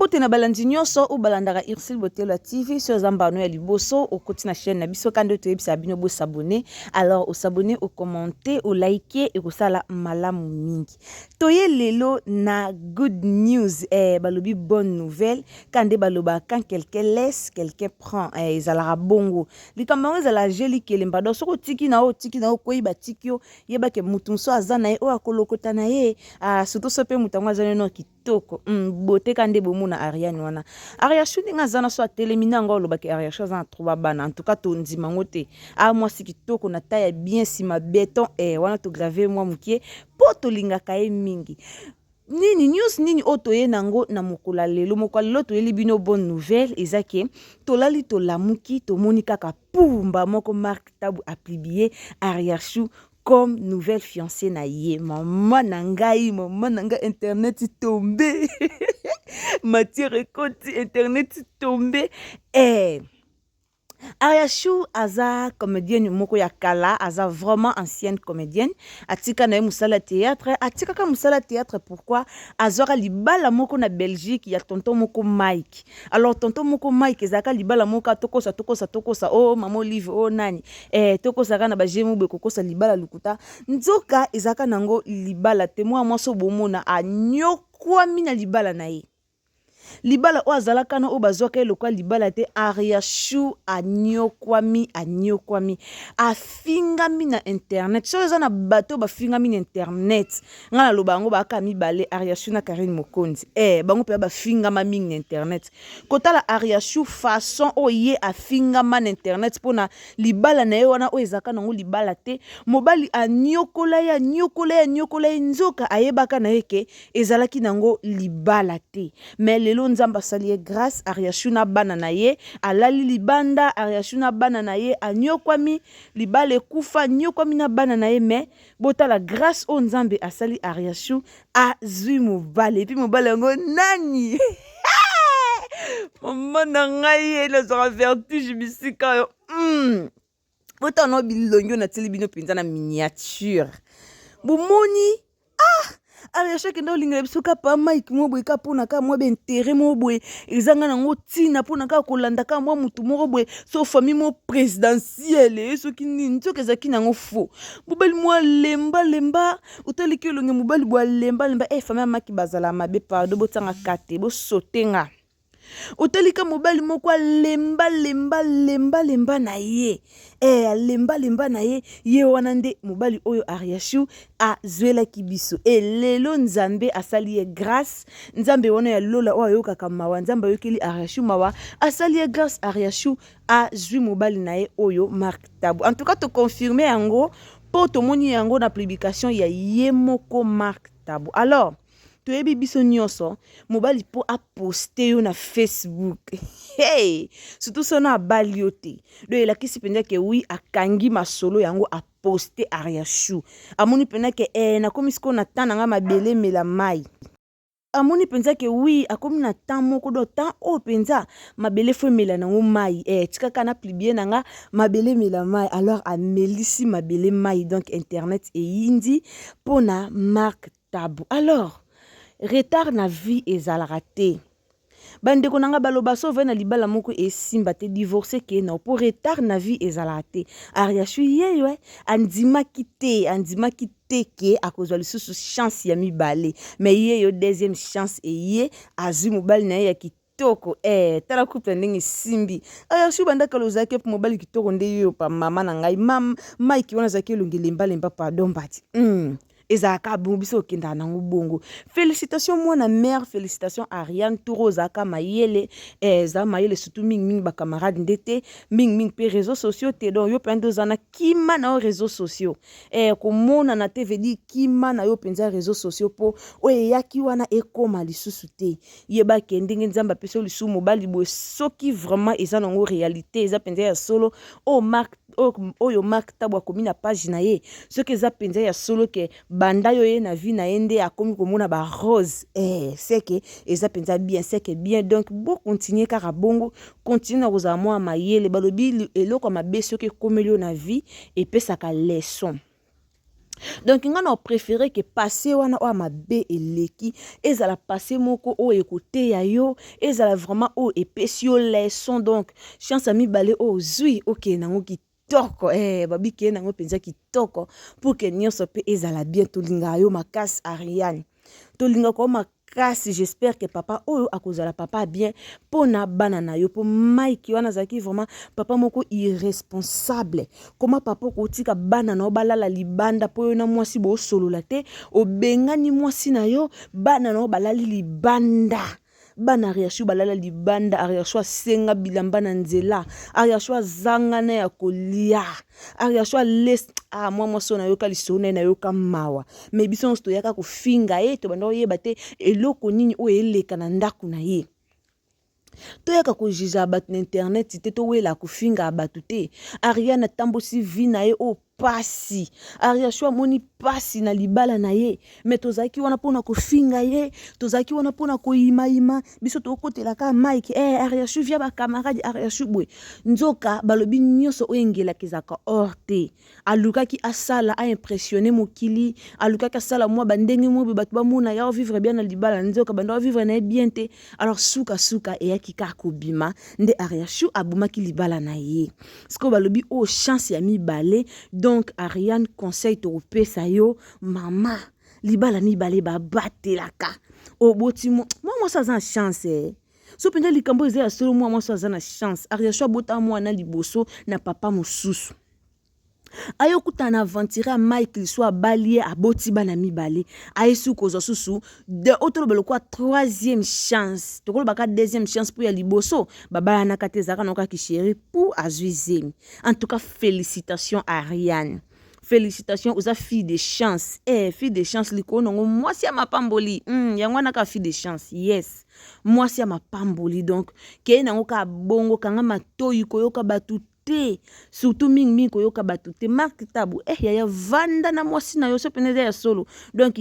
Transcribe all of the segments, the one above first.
Mbote na balandi nyonso oyo balandaka Ursule Botelo ya TV. Soki oza mbano ya liboso okoti na chaîne na biso kande toyebisaka bino bo s'abonner. Alors osabonner, okommente, olike ekosala malamu mingi. Toye lelo na good news eh, balobi bonne nouvelle kande baloba quand quelqu'un laisse quelqu'un prend eh, ezalaka bongo. Likambo yango ezala je likelemba donc soki otiki na yo otiki na yo okwei batiki yo yeba ke moto mosusu aza na ye oyo akolokota na ye ah, surtout soki mpe moto yango aza nano kitoko beauté ka nde bomona Ariane wana Ariachou ndenge aza na so atelemi na yango alobaki Ariachou aza na trop bana en tout cas tondima yango te a mwasi kitoko na taille ya bien nsima beton eh, wana tograve mwa mokie mpo tolingaka ye mingi nini news nini oyo toye nango na mokolo ya lelo mokolo ya lelo toyeli bino bonne nouvelle eza ke tolali tolamuki tomoni kaka pumba moko Marc Tabu apublie Ariachou comme nouvelle fiancée na ye mama na ngai mama na ngai internet tombe matière ekoti internet tombe eh. Ariachou aza comédienne moko ya kala aza vraiment ancienne comédienne atika na ye mosala ya théâtre atikaka mosala ya théâtre pourquoi azwaka libala moko na Belgique ya tonton moko Mike alors tonton moko Mike ezalaka libala moko tokosa tokosa tokosa o oh, mama Olive o oh, nani eh, tokosaka na bagemu boye kokosa libala lokuta nzoka ezalaka nango libala te mwa mwasi obomona anyokwami na libala na ye libala oyo azalaka na oyo bazwaka ye lokola libala te Ariachou anyokwami anyokwami afingami na internet soki eza na bato oyo bafingami na internet ngai naloba yango baaka mibale Ariachou na Karine Mokonzi eh, bango mpenza bafingama mingi na internet kotala Ariachou façon oyo ye afingama na internet mpona libala na ye wana oyo ezalaka nango libala te mobali anyokola ye anyokola ye anyokola ye nzoka ayebaka na ye ke ezalaki nango libala te mais lelo nzambe asali ye grâce Ariachou na bana na ye alali libanda Ariachou na bana na ye anyokwami libala ekufa anyokwami na bana na ye mais botala grâce oyo nzambe asali Ariachou azwi mobali epuis mobali yango nani mama na ngai ye nazwaka vertige bisika oyo Botala nao bilongi oyo natieli bino mpenza na miniature bomoni ah Ariacha akenda olingela biso kaka pa Mike moko boye kaka mpona kaka mwa baintere moko boye ezanga nango ntina mpona kaka kolanda kaka mwa motu moko boye so famille moko présidentielle eh, soki nini soki ezalaki nango faux mobali mwa lemba lemba otaliki elongi mobali boye alemba lemba eh, famille ya maki bazala mabe pardon botianga kate bosote nga Otalika mobali moko alemba lemba lemba lemba na ye eh, alemba lemba na ye ye wana nde mobali oyo Ariachou azwelaki biso e lelo Nzambe asali ye grâce Nzambe wana ya lola oyo ayokaka mawa Nzambe ayokeli Ariachou mawa asali ye grâce Ariachou azwi mobali na ye oyo Marc Tabu en tout cas to confirmer yango mpo tomoni yango na publication ya ye moko Marc Tabu alors toyebi biso nyonso mobali mpo aposte yo na facebook hey! surtout sono abali yo te donc elakisi mpenza ke wi akangi masolo yango aposte Ariachou amoni mpenza ke eh, nakomi sikoyo na temps na ngai mabele emela mai amoni mpenza ke wi akomi na temps moko donc temps oyo mpenza mabele fo emela nango mai eh, tikaka na plibie na nga mabele emela mai alors amelisi mabele mai donc internet eyindi mpona Marc Tabu alors retard na vie ezalaka te bandeko na nga baloba so ovai na libala moko esimba te divorce ke na po retard na vie ezalaka te Ariachou yeyo eh, andimaki te andimaki te ke akozwa lisusu chance ya mibale mais yeyo deuxième chance eye azwi mobali na ye ya kitoko eh, tala couple ndenge esimbi Ariachou banda kala ozalaki mobali kitoko nde yeyo pa mama na ngai mam Mike wana azalaki elongi lembalemba pardon mbati. Ezalaka bongo biso okendaka nango bongo félicitation mwana mère félicitation Ariane tour ozalaka mayele eh, eza mayele surtout mingimingi bacamarade nde te mingimingi mpe réseaux sociaux te donc yo mpenza nde oza na kima na yo réseaux sociaux eh, komonana te veut dire kima na yo mpenza réseaux sociaux mpo oyo eyaki wana ekóma lisusu te yeba ke ndenge nzambe apesi yo lisusu mobali boye soki vraiment eza nango réalité eza mpenza ya solo oyo Marc Oyo Marc Tabu akomi na page na ye, soki eza mpenza ya solo ke banda yo ye na vie na ye nde akomi komona ba rose, c'est que eza mpenza bien, c'est que bien. Donc bocontinue kaka bongo, continue na kozala mwa mayele. Balobi eloko ya mabe soki ekomeli yo na vie, epesaka leçon. Donc nga na préféré ke passé wana oyo mabe eleki ezala passé moko oyo ekoteya yo, ezala vraiment oyo epesi yo leçon. Donc chance ya mibale oyo ozwi, okende nango kitoko, babikeye nango mpenza kitoko pour ke nyonso mpe ezala bien. Tolingaka yo makasi, Ariane, tolingaka yo makasi. J'espère que papa oyo akozala papa bien mpona bana na yo, mpo Mike wana azalaki vraiment papa moko irresponsable. Koma papa okotika bana na yo balala libanda mpo yo na mwasi bosolola te? Obengani mwasi na yo, bana na yo balali libanda. Bana Ariashu balala libanda. Ariashu asenga bilamba na nzela. Ariashu azanga na ya kolia. Ariashu ales, ah, mwa mwasi oyo, nayoka lisolo na ye, nayoka mawa. Me biso nyonso toyaka kofinga ye, tobanda koyeba te eloko nini oyo eleka na ndako na ye. Toyaka kojuger bato na internet te, towela kofinga bato te. Ariane atambusi vie na ye oyo pasi. Ariashu amoni pasi na libala na ye, me tozalaki wana mpona kofinga ye, tozalaki wana mpona koyimayima. Biso tokotelaka Mike, Ariashu via bacamarade, Ariashu boye. Nzoka balobi nyonso oyo engelaka ezalaka or te. Alukaki asala aimpressionne mokili, alukaki asala mwa bandenge moko boye bato bamona ya vivre bien na libala. Nzoka bando avivre na ye bien te. Alors sukasuka eyaki kaka kobima nde Ariashu abomaki libala na ye. Sikoyo balobi oyo chance ya mibale. Donc Ariane, conseil tokopesa yo, mama, libala mibale babatelaka. Oboti mwa mwasi aza na chance, eh. So mpenza likambo eza ya solo, mwa mwasi aza na chance. Ariashu abota mwana liboso na papa mosusu, ayokutana na aventure ya Mike liso, abali ye, aboti bana mibale. Ayesi kozwa susu de oyo toloba lokola troisième chance, tokolobaka deuxième chance, mpo ya liboso babalanaka te, ezalaka na kaka chéri pour azwi zemi. En tout cas, félicitation Ariane, félicitation, oza fille de chance, fille de chance likolo nango mwasi ya mapamboli. Yango wana kaka fille de chance, yes, mwasi ya mapamboli. Donc keye nango kaka bongo, kanga matoyi koyoka bato te, surtout mingimingi koyoka bato te. Mark Tabu, yaya, vanda na mwasi na yo so pene eza ya solo. Donc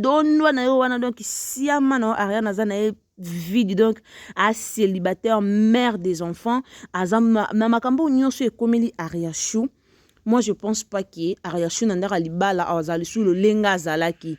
dondwa na yo wana, donc siama na yo. Ariane aza na ye vide, donc acélibataire, mère des enfants, aza na makambo nyonso ekomeli Ariashu. Moi, je pense pas ke Ariashu na ndako ya libala azala lisusu lolenge azalaki.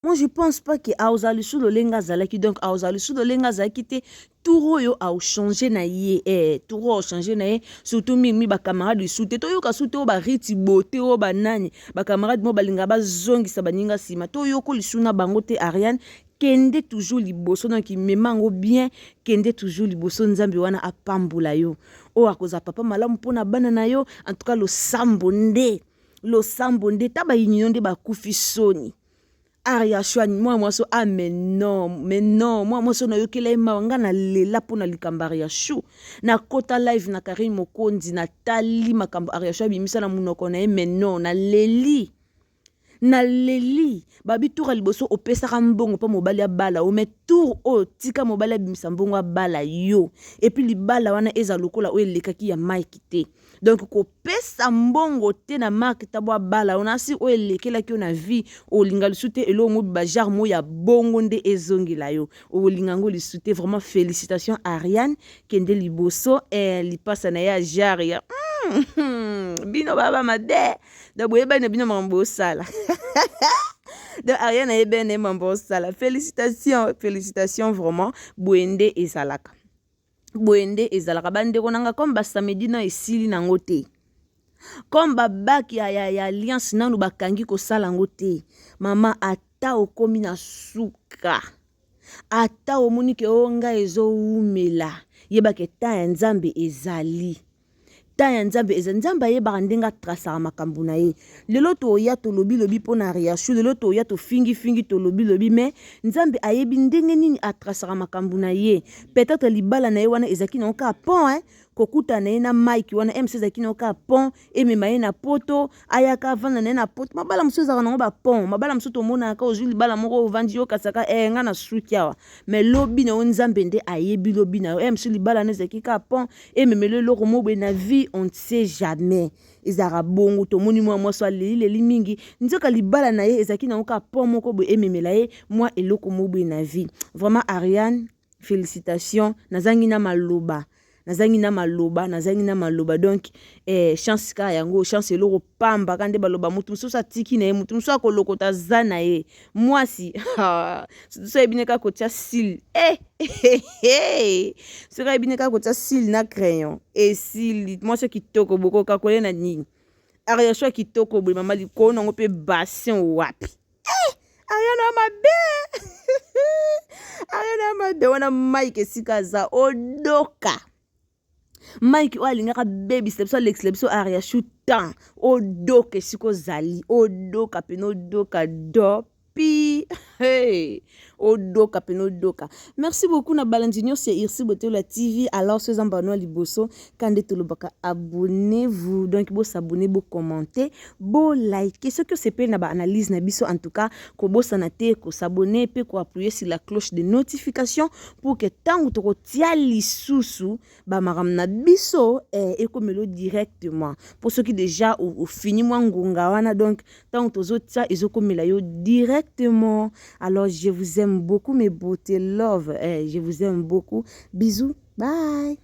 Moi, je pense pas ke azala lisusu lolenge azalaki. Donc azala lisusu lolenge azalaki te. Tour oyo aochange na ye, tour oyo aochange na ye, surtout mingi bacamarade lisusu te. Toyoka su te oyo bariti bote, oyo banani, bacamarade mo balingaka bazongisa baninga nsima. Toyoko lisusu na bango te. Ariane, kende toujours liboso. Donc mema yango bien, kende toujours liboso. Nzambe wana apambola yo, oyo akozala papa malamu mpona bana na yo. En tout cas, losambo nde, losambo nde. Ta bayini yo nde bakufi soni. Ariashu, mwa mwasi, ah, mais non, mais non, mwa mwasi oyo nayokela ye mawa. Nga nalela mpona likambo Ariashu. Nakota live na Karine Mokonzi, natali makambo Ariashu abimisa na monoko na ye, mais non, naleli, naleli. Babi tour ya liboso opesaka mbongo mpo mobali abala yo, mais tour oyo tika mobali abimisa mbongo abala yo. Et puis libala wana eza lokola oyo elekaki ya Mike te. Donc kopesa mbongo te na Mark Tabo abala yo. Nasi oyo elekelaki yo na vie, olinga lisu te. Eloko mo bajare mo ya bongo nde ezongela yo, olinga yango lisu te. Vraiment, félicitation Ariane, kende liboso. Lipasa na ye ya jare ya bino baba mabe. Donc boyebani na bino makambo bosala. Donc Ariane ayebani na ye makambo bosala. Félicitation, félicitation vraiment. Boye nde ezalaka, boye nde ezalaka, bandeko na nga. Comme basamedi na esili nango te, comme babaki ya alliance nanu bakangi kosala yango te, mama, ata okomi na suka, ata omoni ke oyo ngai ezowumela, yebaka temps ya Nzambe ezali. Temps ya Nzambe eza. Nzambe ayebaka ndenge atrasaka makambo na ye. Lelo toya tolobilobi mpo na Riachu, lelo toya tofingifingi, tolobilobi, mais Nzambe ayebi ndenge nini atrasaka makambo na ye. Peut-être libala na ye wana ezalaki nango kaka pont, hein? Kokutana na ye na Mike wana, mc ezalaki nango kaka pont emema ye na Poto, ayaka avanda na ye na Poto. Mabala mosusu ezalaka nango bapont. Mabala mosusu tomonaka, ozwi libala moko, ovandi, yokasaka, nga na suki awa, mais lobi na yo, Nzambe nde ayebi lobi na yo. Mosusu libala na ezalaki kaka pont ememeli eloko mo boye na vie. vie, on ne sait jamais. Ezalaka bongo, tomoni mwa mwasi aleli leli mingi, nzoka libala na ye ezalaki nango kaka po moko boye ememela ye mwa eloko moko boye na vie. Vraiment Ariane, félicitations, nazangi na maloba, nazangi na maloba, nazangi na maloba. Donc chance kaka yango, chance eloko pamba kaka nde baloba, motu mosusu atiki na ye, motu mosusu akolokota aza na ye mwasi. Soki ayebi ne kaka kotia cils, soki ayebi ne kaka kotia cils na crayon, esili. Mwasi kitoko, bokoka koye na nini? Ariasho ya kitoko boye, mama likolo nango mpe bassin wapi? Ariana ya mabe, Ariana ya mabe wana. Mike esika aza odoka. Mike oyo alingaka bebisa biso, alekisela biso Ariashu temps. Odoka esika ozali, odoka pene, odoka do pi, hey, odoka pene, odoka. Merci beaucoup na balandi nyonso ya Irsi Botelo ya TV. Alors so eza mbano ya liboso ka nde tolobaka, abonnez-vous, donc bosabonner, bocommenter, bolike soki osepeli na baanalyse na biso. En tout cas, kobosana te kosabonner mpe koappuyer sur la cloche de notification pour que ntango tokotia lisusu bamakambo na biso, ekomela directement. Mpo soki déjà ofini mwa ngonga wana, donc ntango tozotia, ezokomela yo directement. Alors je vous aime beaucoup, mes beautés love, je vous aime beaucoup. Bisous, bye.